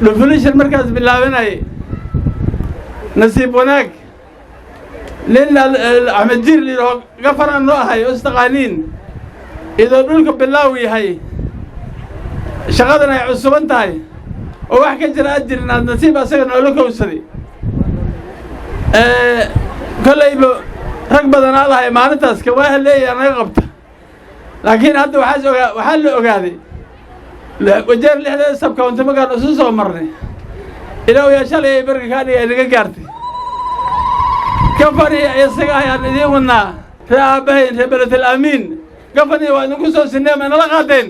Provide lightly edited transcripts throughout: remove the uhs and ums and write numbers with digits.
Devolution markaas bilaabanayay, nasiib wanaag nin Axmed Jiir layidhaho gafaraan noo ahay oo istaqaaniin, idoo dhulka bilaaw yahay, shaqadan ay cusuban tahay oo wax ka jira aad jirin, aad nasiib asaga noola kowsaday. Kollayba rag badanaa lahay maalintaas kawaaha leeyaha naga qabta, laakiin hadda waxaas ogaa, waxaa la ogaaday Wajeer lixdeeda sub-county markaan isu soo marnay, ilaa yaa shalay ay barka kaa dhigay naga gaartay. Kafani isaga ayaan idiin wadnaa, ree aabbahayn, ree Beletel Amiin. Kafani waa idinku soo sinee, ma inala qaadeen?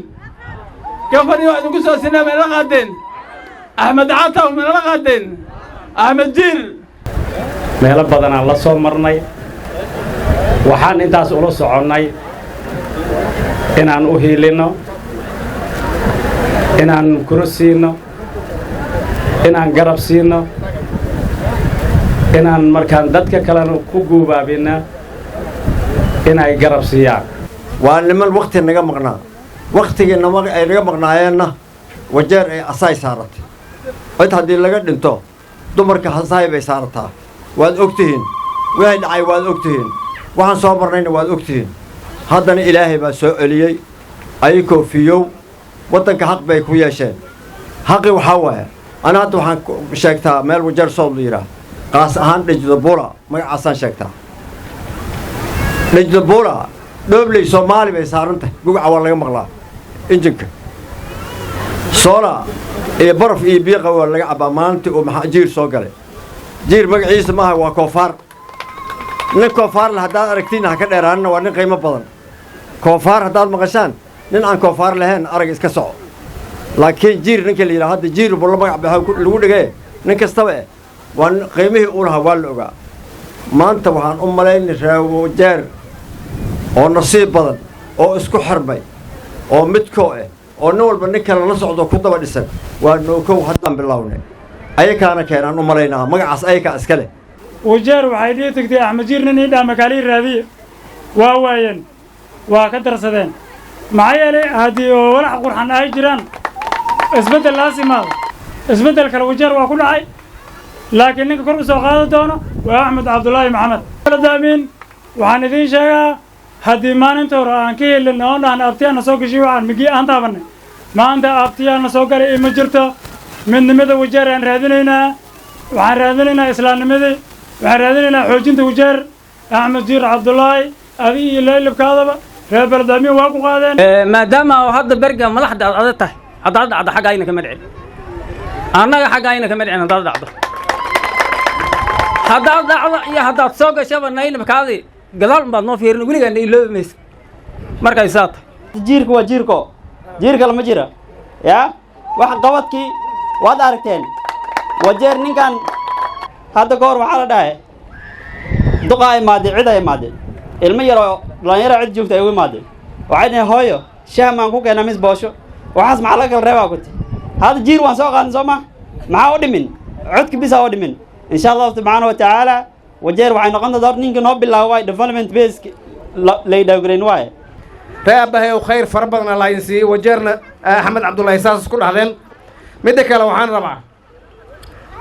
Kafani waa idinku soo sinee, ma inala qaadeen? Axmed Cataw, ma inala qaadeen? Axmed Jiir. Meelo badanaan la soo marnay. Waxaan intaas ula soconnay inaan u hiilinno, inaan kuro siinno, inaan garab siinno, inaan markaan dadka kalena ku guubaabinna inay garab siiyaan. Waa niman wakhti naga maqnaa. Wakhtigii nama ay naga maqnaayeenna, Wajeer ay asaay saaratay. Cid haddii laga dhinto, dumarka asaay bay saarataa. Waad og tihiin wixii dhacay, waad og tihiin waxaan soo marnayna, waad og tihiin. Haddana Ilaahay baa soo celiyey ayakoo fiyow. Waddanka xaq bay ku yeesheen. Xaqi waxaa waaya, ana hadda waxaan sheegtaa meel Wajeer South la yidhaah, qaas ahaan Dhejdabula magacaasaan sheegtaa. Dhejdabula dhoobley Soomaali bay saaran tahay. Gugaca waa laga maqlaa, injinka soola iyo baraf iyo biiqa waa laga cabbaa. Maalintii uu maxaa Jiir soo galay, Jiir magaciisa maaha, waa koofaar. Nin koofaar leh haddaad aragtiinna, ha ka dheeraanina, waa nin qiimo badan. Koofaar haddaad maqashaan, nin aan koofaar lahayn arag iska soco. Laakiin Jiir ninka la yidhaha, hadda Jiir buu la magac baxo lagu dhigee, nin kastaba eh waa qiimihii uu lahaa, waa la ogaa. Maanta waxaan u malaynay reewajeer oo nasiib badan oo isku xirmay oo midkoo ah oo nin walba nin kale la socdo ku daba dhisan. Waa nookow haddaan bilownay, ayakaana keenaan u malaynaa magacaas, ayakaa iska leh. Wajeer waxay dhihi tagtay, Axmed Jiir nin ii dhaa makaalii raadiye. Waa waayeen, waa ka darsadeen. Maxaa yeelay, haddii oo walax qurxan ay jiraan, isbeddel laas imaado, isbeddel kale Wajeer waa ku dhacay. Laakiin ninka kor u soo qaadi doono waa Axmed Cabdulaahi Maxamed Amiin. Waxaan idiin sheegaa, haddii maalinta hore aan ka helin oon dhahna abtiyaana soo gashay, waxaan migi aan taabanay maanta abtiyaana soo galay ima jirto. Midnimada Wajeer aan raadinaynaa, waxaan raadinaynaa islaamnimadii, waxaan raadinaynaa xoojinta Wajeer. Axmed Jiir Cabdulaahi, adi iyo laylibkaadaba reer Beledamiin waa ku qaadeen. Maadaama oo hadda berga madaxda aad adag tahay, haddaad dhacdo xagga ayna kama dhicin, annaga xagga ayna kama dhicin. Haddaad dhacdo, haddaad dhacdo iyo haddaad soo gashaba, naylibkaadii gadaal unbaad noo fiirin, weligaana iloobi maysa markay saa tahay. Jiirka waa jiirko, jiirka lama jira ya wax qabadkii waad aragteen. Wajeer ninkan hadda ka hor waxaa la dhahay, duqaa imaaday, cid ay imaaday, ilmo yaroo dhalinyaro cid joogta ay u imaaday. Waxay dhaheen, "Hooyo, shaah maan ku keenaa mis boosho?" Waxaas maxaa laga kala reebaa kuti? Hadda Jiir waan soo qaadan, soo ma maxaa u dhimin? Codka bisa u dhimin. Insha Allahu subxaana wa tacaala, Wajeer waxay noqon doontaa horta ninka noo bilaabo waay development base la dhawgrayn waaye. Ree aabbahay ow, khayr fara badan Allah idin siiyey. Wajeerna Axmed Cabdullaahi saas isku dhahdeen. Midda kale, waxaan rabaa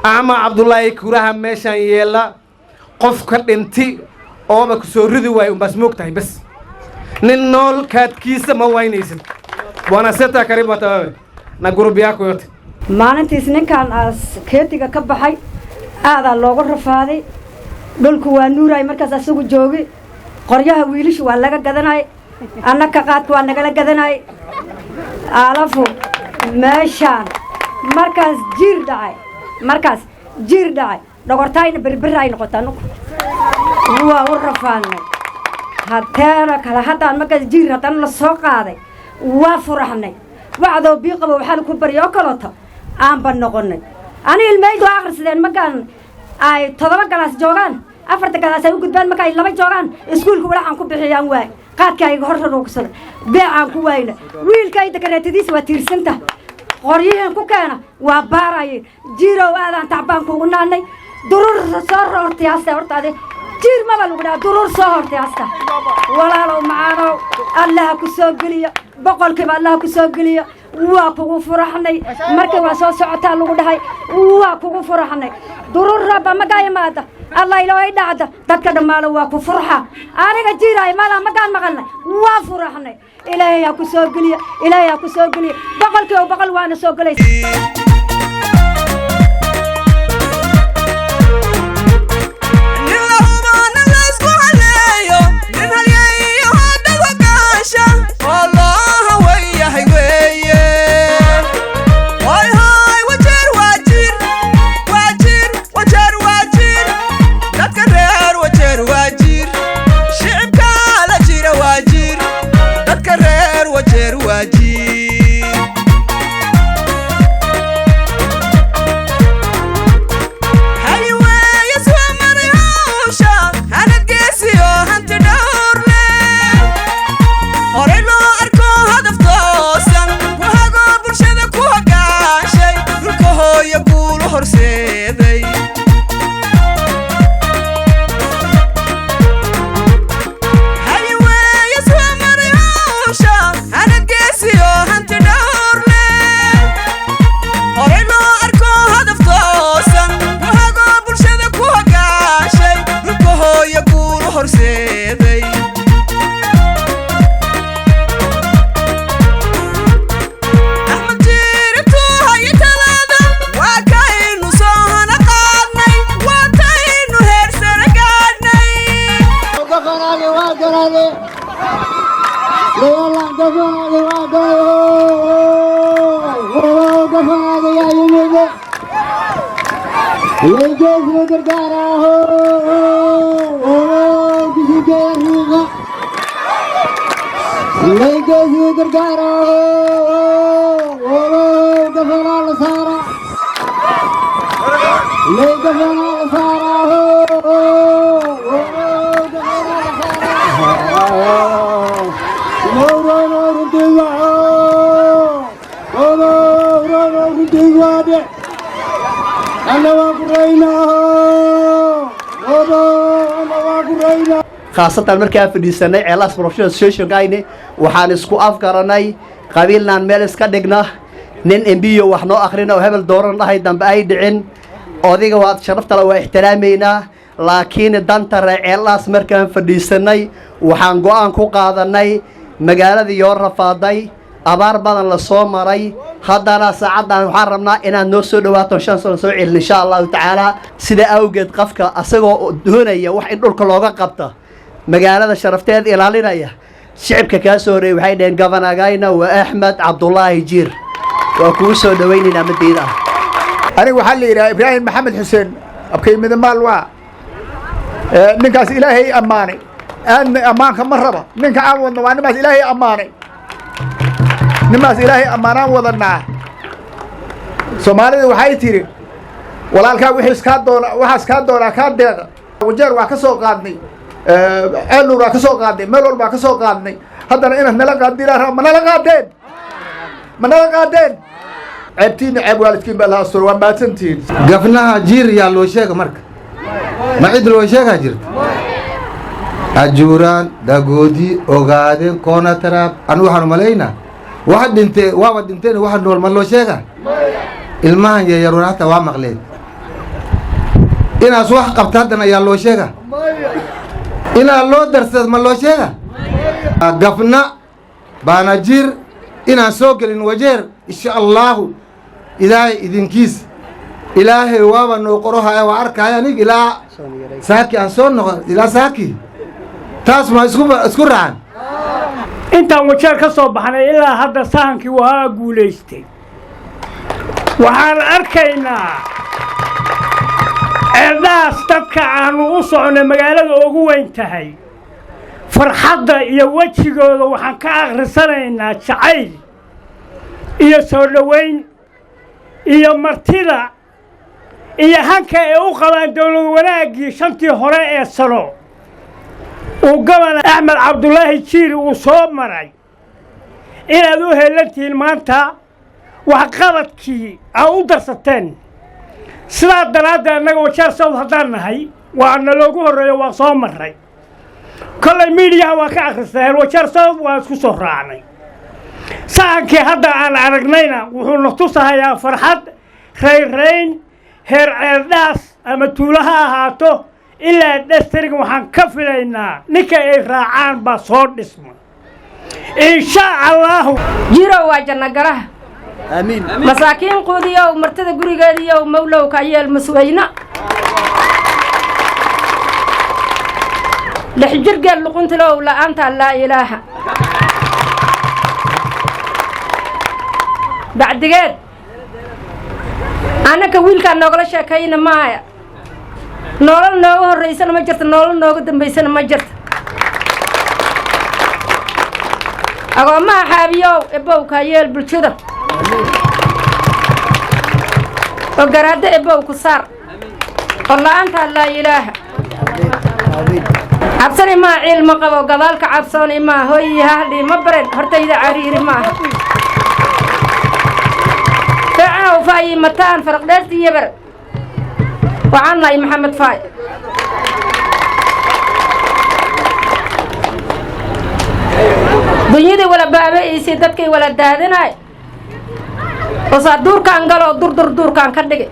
Axmed Cabdullaahi kuraha meeshaan yeella, qofka dhinti ooba ku soo ridi waayo unbaas moog tahay. Bes nin nool kaadkiisa ma waynaysid. Bwana Seta, karibu hata na group yako yote. Maalintiis ninkan aas keetiga ka baxay, aadaa loogu rafaaday. Dhulku waa nuuraay markaas asagu joogi. Qoryaha wiilasha waa laga gadanay, annaka qaadka waa nagala gadanay. Alafu meeshaan markaas Jiir dhacay, markaas Jiir dhacay, dhogortaayna berberi ay noqota. Anugu waa u rafaadnay. Hateena kale haddaan markaas Jiir haddana la soo qaaday, waa furaxnay. Wacdoo bii qabo waxaan ku barya oo kaleeto aanba noqonay. Ani ilmaydu waa akhrisadeen. Markaan ay 7 galaas joogaan, afarta galaas ay u gudbaan, marka ay 2 joogaan, iskuulka walaxaan ku bixiyaan waay. Qaadka ayga hor ruugsada, beecaan ku waayna. Wiilka dakareetadiisa waa tiirsanta, qoryihiin ku keena waa baaraye. Jiirow, aadaan tacbaan kuugu naanay. Durur soo hortay horta adi Jiir maba lagu dhaha, durur soo hortay hasta. Walaalow macaanow, Allaha ku soo geliyo, 100% Allaha ku soo geliyo. Waa kugu furaxnay markii waa soo socotaa lagu dhahay, waa kugu furaxnay. Durur rabba magaa imaada, Allah ilaahay dhacda, dadka dhammaalo waa ku furxa. Aniga jiiraay mala magaan maqalnay, waa furaxnay. Ilaahay ha ku soo geliya, Ilaahay ha ku soo geliya, 100% waana soo gelaysa. Nin la hubo, nin la isku haleeyo, nin halyeeyo hadhago gaasha oo loo hawan yahay weeye. Hoy hoy, Wajeer waa jir, waa jir, Wajeer waa jir. Dadka reer Wajeer waa jir, shicibka la jira waa jir, dadka reer Wajeer waa jir. Haliweeye soo maray hawsha hanad geesiyo hanti dhowr leh, horay loo arko hadaf toosan ku hago, bulshada ku hogaanshay, dhulka hooya guulu horseeday. Haliweeye soo maray hawsha hanad geesiyo hanti dhowr leh, horay loo arko hadaf toosan ku hago, bulshada ku hogaanshay, dhulka hooya guulu horseeday. Axmed Jiirituu hayo talaada, waa kaynu soo hana qaadnay, waa taynu heer sare gaadhnay. Gafanaage waa garaade dagaala, gafanaage waa garaade, gafanaage yaa yimide laygeesna gargaaraaho kisigeeya riiqa, laygeesna gargaaraaho, gafanaa la saara, lay gafanaa la saaraaho. Khaasatan markaan fadhiisanay Ceelaas Professional Association-kayni, waxaan isku afgaranay qabiilnaan meel iska dhigna, nin embiyo wax noo akhrina oo hebel dooran dhahay dambe ay dhicin. Odiga waad sharaftale, waa ixtiraamaynaa, laakiin danta ree Ceelaas markaan fadhiisanay waxaan go'aan ku qaadanay magaaladii yoo rafaaday, abaar badan la soo maray, haddana saacaddan waxaan rabnaa inaad noo soo dhawaato, 5 sano soo celin insha Allahu tacaala. Sida awgeed qofka asagoo doonaya wax in dhulka looga qabta, magaalada sharafteed ilaalinaya, shicibka kaa soo horeeyey waxay dhaheen gabanagayna waa Axmed Cabdulaahi Jiir, waa kugu soo dhawaynaynaa madiida ah. Aniga waxaa la yidhaha Ibraahim Maxamed Xuseen abkay midamaal. Waa ninkaas Ilaahay ammaanay, aadna ammaanka ma raba. Ninka aan wadno waa nimaas Ilaahay ammaanay, nimaas Ilaahay ammaanaan wadanaa. Soomaalida waxay tidhi, walaalkaa wixiis kaa doona, waxaas kaa doonaa kaa deeqa. Wajeer waa ka soo qaadnay, Ceelnuur waa ka soo qaadnay, meel walba waa ka soo qaadnay. Haddana inaad nala qaadinaa, ma nala qaadeen, ma nala qaadeen? Ceebtiina ceeb waalidkiin ba laha asturo. Waa mahadsantihiin. Gafnaha Jiir yaa loo sheega marka, ma cid loo sheegaa jirta? Ajuuraan, Dagoodi, Ogaadeen, Koonataraab, anu waxaan umalaynaa waxa dhintee waaba dhinteen, waxa nool ma loo sheega? Ilmahan yaryaruna hataa waa maqleen inaas wax qabta, haddana ayaa loo sheega inaa loo darsad, ma loo sheega? Gafna baana Jiir inaan soo gelin Wajeer insha Allaahu, Ilaahay idinkiis. Ilaahay waaba noo qorohaya, waa arkaya anig ilaa saaki aan soo noqon ilaa saaki taas ma isku raacan. Intaan Wajeer ka soo baxnay ilaa hadda sahankii waa guulaystay. Waxaan arkaynaa Ceeldhaas dadka aanu u soconay magaalada ugu weyn tahay, farxadda iyo wejigooda waxaan ka akhrisanaynaa jacayl iyo soo dhowayn iyo martida iyo hanka ay u qabaan dowlad wanaaggii 5-tii hore ee sano uu gobol Axmed Cabdulaahi Jiiri uu soo maray. Inaad u heellan tihiin maanta waxqabadkii aa u darsateen, sidaa daraaddeed annaga Wajeer South haddaan nahay waa naloogu horreeyo, waa soo marray. Kollay miidiyaha waa ka akhristeen, Wajeer South waa isku soo raacnay. Sahankii hadda aan aragnayna wuxuu na tusahayaa farxad, rayrayn, heer Ceeldhaas ama tuulo ha ahaato ilaa dhastariga. Waxaan ka filaynaa ninka ay raacaan baa soo dhisma, insha Allahu. Jirow waa jannagalaha, masaakiin quudiyow, martida gurigeediyow, mawlowka ayeel masweyna lix jirgeel luquntilow, la'aanta laa ilaaha. Bacdigeed annaka wiilkaa noogala sheekayna maaya. Noolal nooga horraysana ma jirta, noolal nooga dambaysana ma jirta. Agoommaha xaabiyow, ebowka yeel bulshada oo garaaddo, ebow ku saar oo la'aantaa laa ilaaha. Cabsani maa, ciil ma qabo, gadaalka cabsooni maa, hoyi hahdhi ma baren, hortayda cariiri maaha. Feecanow faayi mataan faraq dheerti yebar. Waxaan nahay Maxamed Faay. Dunyadii wala baaba'iisii, dadkay wala daadinaay, osaa duurkaan galoo durdur duurkaan ka dhigi.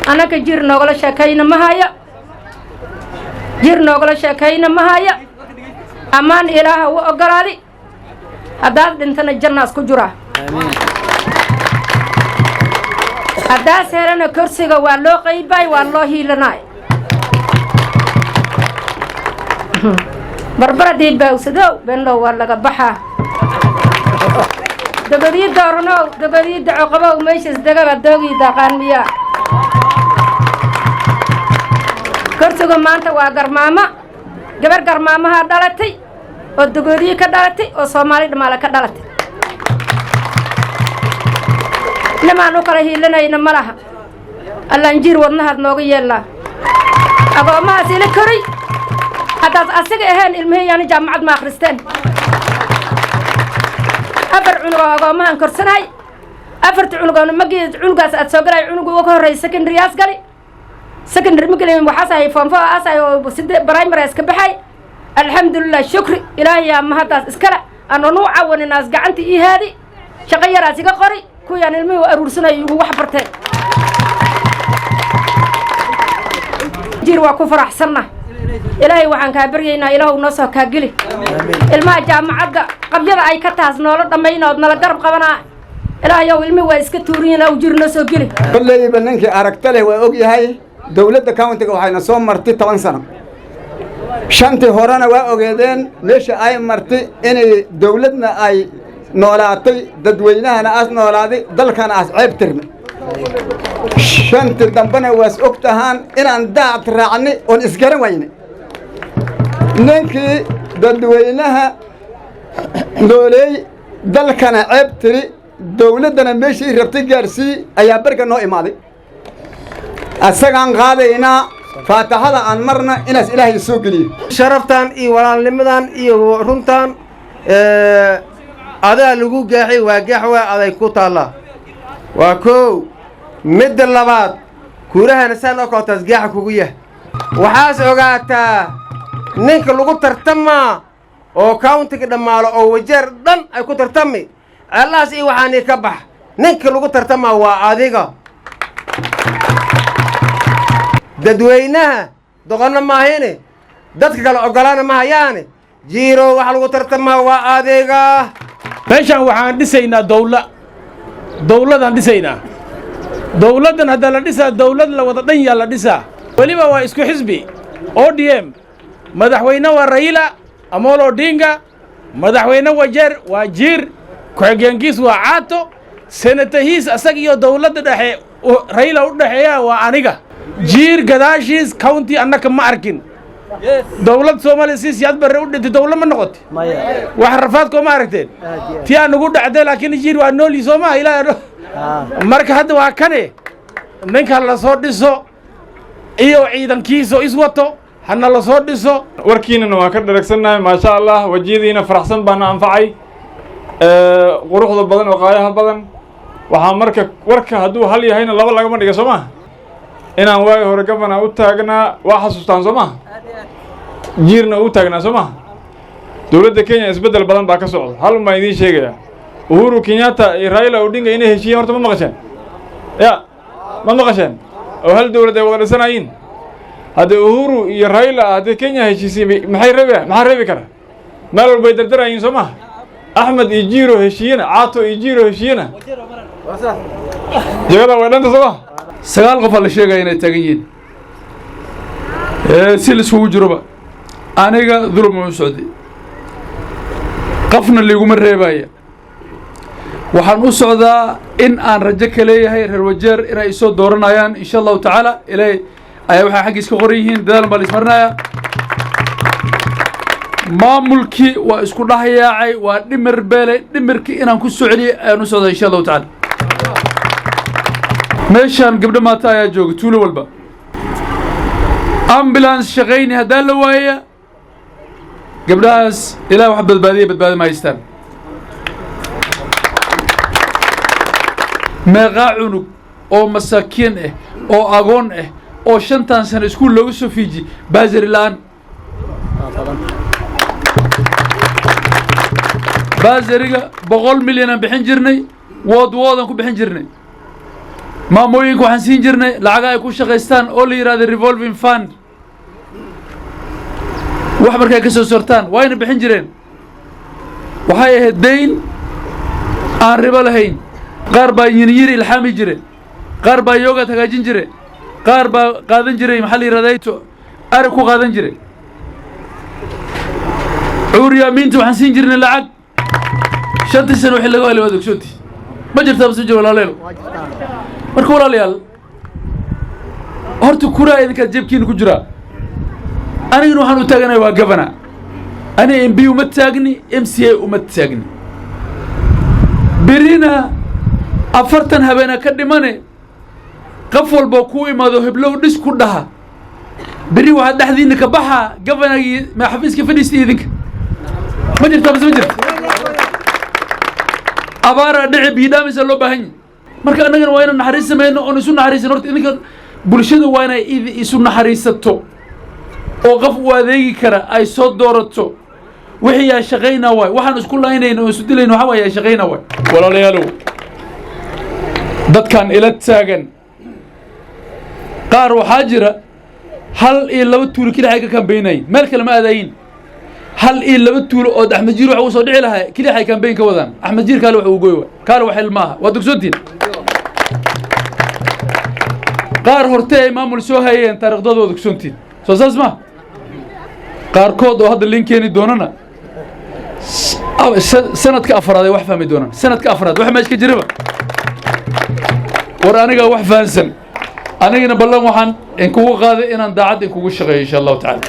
Annaka jir noogala sheekayna ma haya, jir noogala sheekayna ma haya. Ammaan Ilaaha u oggolaadi, haddaad dhintana jannaas ku jiraa, haddaas helana korsiga waa loo qaybaay, waa loo hiilanaay. Barbaradii baawsadow, benlow waa laga baxaa. Dogodii dooranow, dogodii dacoqabow, meeshas degaba doogii daaqaan miyaa. Korsiga maanta waa garmaamo, gabar garmaamahaa dhalatay oo dogoodii ka dhalatay oo Soomaali dhamaale ka dhalatay. Nimaan u kala hiilanayna ma laha. Allaanjiir wadnahaad nooga yeellaa, agoommahaas ila koray. Haddaad asaga ahayn, ilmihiyaani jaamacad ma akhristeen. Afar cunug oo agoommahan korsanahay, afarta cunugoona magii cunugaas aad soo galay, cunugu uga horreeyay secondaryyaas gali, secondary ma gelin, waxaas ahay foomfo aas ahay oo side primaryas ka baxay. Alxamdulilah, shukri Ilaahayaa mahaddaas iskale. Anoonu cawaninaas gacanta ii haadi, shaqo yaraas iga qori, kuwiyaan ilmihii u aruursanaya igu wax barteen. Jir waa ku faraxsanna. Ilaahay waxaan kaa baryaynaa, Ilaahu noo soo kaageli ilmaha jaamacadda qabyada ay ka taas noola dhammayna ood nala garab qabanaa. Ilaahayow, ilmihi waa iska tuuriyin, Ilaahu jir noo soo geli. Kolleyba ninkii aragta leh waa og yahay, dowladda countiga waxayna soo martay 10 sano. Shantii horena waa ogeedeen meesha ay martay, inay dowladna ay noolaatay, dadweynahana aas noolaaday, dalkana aas ceeb tirna. Shantii dambena waas og tahaan inaan daacad raacnay oon isgaran wayne. Ninkii dadweynaha nooleey, dalkana ceeb tiri, dowladdana meeshii rabtay gaarsii ayaa berga noo imaaday. Asagaan qaadaynaa faataxada aan marna inaas Ilaahay soo geliyo. Sharaftan iyo walaalnimadan iyo runtan adaa lagu gaaxay, waa gaxwa aday ku taallaa, waa kow. Midda labaad, kuurahana saan oo kootaas gaaxa kugu yah. Waxaas ogaataa ninka lagu tartamaa oo countiga dhammaalo oo Wajeer dhan ay ku tartami, Ceellahaas iyo waxaanii ka bax, ninka lagu tartamaa waa adiga. Dadweynaha doqonna maahine, dadka kale oggolaana ma hayaane. Jiiro waxa lagu tartamaa waa adiga. Meeshaan waxaan dhisaynaa dawla, dawladaan dhisaynaa. Dawladdan haddaa la dhisaa, dawlad la wada dhan yaa la dhisaa. Weliba waa isku xisbi ODM. Madaxweyne waa Raila Amolo Odinga, madaxweyne Wajeer waa Jiir, ku-xigeenkiis waa Caato, senatahiis asaga iyo dawladda dhexe Raila u dhexeeya waa aniga. Jiir gadaashiis county annaka ma arkin dawlad Soomaaliya. Si Siyaad Barre u dhintay, dawlad ma noqotay? Wax rafaad kooma aragteen tii aan ugu dhacday, laakiin Jiir waa noolyi, soo maha? Ilaa marka hadda waa kane ninka la soo dhiso iyo ciidankiisa is wato hana la soo dhiso. Warkiinana waan ka dharagsannahay, maasha Allah. Wejiyadiina faraxsan baana anfacay, quruxda badan oo qaayaha badan. Waxaa marka warka hadduu hal yahayna laba lagama dhiga, soo maha? Inaan waagi hore gabana u taagnaa waa xasuustaan, soo maha? Jiirna u taagnaa, soo maha? Dowladda Kenya isbeddel badan baa ka socda. Hal un baan idiin sheegayaa: Uhuru Kenyatta iyo Raila Odinga inay heshiiyeen horta ma maqasheen? Ya, ma maqasheen? Oo hal dowlad ay wada dhisanayiin. Haddii Uhuru iyo Raila haddii Kenya heshiisay, maxay reebi? Maxaa reebi kara? Meel walbay dardarayiin, soo maha? Axmed iyo Jiiro heshiiyena, Caato iyo Jiiro heshiiyena, jagada way dhanta, soo maha? 9 qofaa la sheegaya inay taagan yihiin si la iskugu jiroba. Aniga dulum u socday, qafna liiguma reebaya. Waxaan u socdaa in aan rajo ka leeyahay reer Wajeer inay isoo dooranayaan, insha Allahu tacaala. Ilaahay ayaa waxay xaggiis ka qoran yihiin, dadaal baa la ismarinaya. Maamulkii waa isku dhexyaacay, waa dhimir beelay. Dhimirkii inaan ku soo celiyay ayaan u socdaa, insha Allahu tacaala. Meeshaan gabdho maata ayaa jooga. Tuulo walba ambulance shaqayni haddaan la waaya, gabdhahaas Ilaah wax badbaadiya badbaadi ma haystaan. Meeqaa cunug oo masaakiin ah oo agoon ah oo 5tan sano iskuul looga soo fiiji bursary la'aan? Bursary-ga 100 milyan aan bixin jirnay, wood woodaan ku bixin jirnay. Maamooyinka waxaan siin jirnay lacaga ay ku shaqaystaan oo la yidhahda revolving fund. Wax markay ka soo sortaan waayna bixin jireen. Waxay ahayd dayn aan ribo lahayn. Qaar baa yinyiri ilxaami jire, qaar baa yogad hagaajin jire, qaar baa qaadan jiray, maxaa la yidhahdaa, to ari ku qaadan jire. Cuuryaamiinta waxaan siin jirnay lacag. 5tii sano wixii laga helay waad ogsoonti. Ma jirtaa mase jiro, walaaleelo? Marka walaalayaal, horta kuraa idinkaad jeebkiina ku jiraa. Anigana waxaan u taaganahay waa governor. Aniga MP uma taagni, MCA uma taagni. Berina 40 habeena ka dhimane, qof walba kuu imaado heblow dhis ku dhaha. Berri waxaa dhexdiina ka baxaa governorgii ma xafiiska fadhiistay idinka. Ma jirtaa mase ma jirta? Abaaraa dhici, biidhaamisa loo baahan yahy. Marka annagana waa inaan naxariis samayno oon isu naxariisan. Horta idinka bulshada waa inay isu naxariisato oo qof u adeegi kara ay soo doorato. Wixii yaa shaqaynaa waay, waxaan isku laynayno oo isu dilayno waxa waay yaa shaqaynaa waay. Walaalayaalow, dadkan ila taagan qaar waxaa jira hal iyo laba tuulo keliya ay ka kambaynayin, meel kale ma aadayin. Hal iyo laba tuulo ood Axmed Jiir wax ugu soo dhici lahaa keliya ay kambayn ka wadaan. Axmed Jiir kaale wax uu goy waay, kaale wax ilma aha, waad ogsoontihin. Qaar horte ay maamul soo hayeen, taariikhdooda waad ogsoontihin, soo saas ma? Qaarkood oo hadda lin keeni doonana sanadka afraad ay wax fahmi doonaan. Sanadka afraad wax meesha ka jiraba. War anigaa wax fahansan. Anigana ballan waxaan inkugu qaaday inaan daacad inkugu shaqeeyo, insha Allahu tacala.